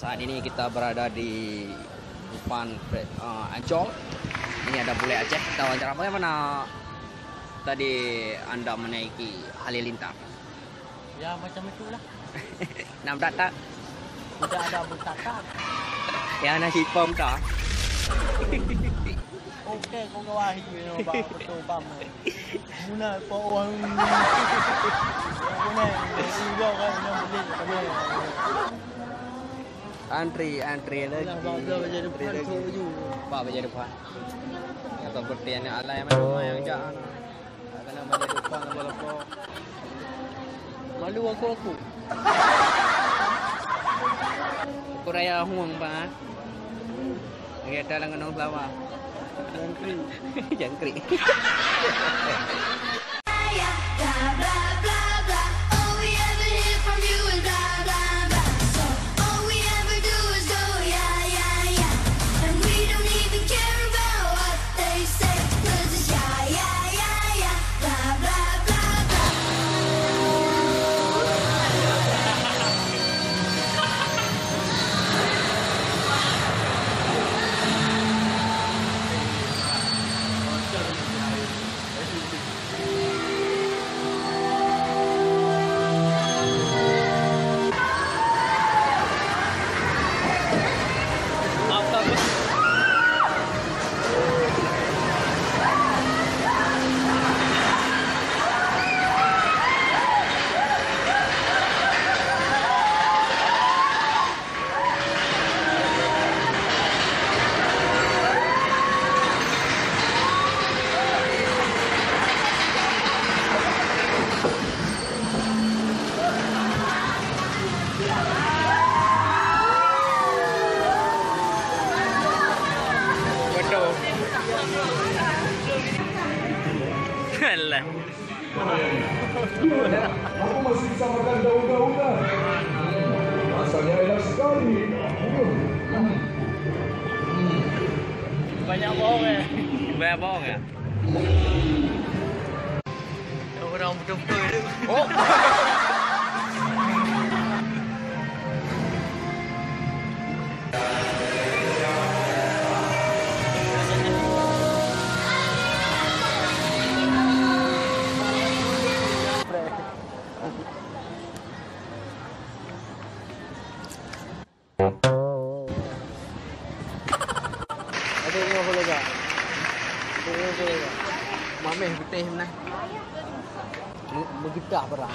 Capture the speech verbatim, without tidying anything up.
Saat ini kita berada di depan, eh, Ancol. Ini ada bule Aceh. Kita wawancara, bagaimana tadi anda menaiki Halilintar? Ya, macam itulah. Nampak tak? Tidak ada bertatap. Ya, nasi pom tak? Oke, kau kawah hiu yang ba betul pam. Muna po wang. Muna, ini juga kan yang beli kami. Antri, antri lagi. Lah, bak bela baju depan. Antri lagi. Tu ju. Bak baju depan. Atau bertian yang alai macam mana yang jak, anak? Kadang baju depan apa-apa. Malu aku, aku. Aku raya huang, Bang, ah. Lagi ada lah ngenong selawa. Jangkrik. Jangkrik. Blah, blah, blah, blah. All we ever hear from you is blah, blah, blah. So all we ever do is go, yeah, yeah, yeah. And we don't even care about what they say, 'cause it's yeah, yeah, yeah, yeah. Blah, blah, blah, blah. Betul. Alah. Aku masih bisa makan daun-daunan. Rasanya enak sekali. Banyak bohong, eh? Banyak bohong, ya? Orang betul-betul tu. Oh. Aduh, nyoe lega. Aduh, nyoe lega. Mameh beuteh meunan. Me-, meugeutah barang.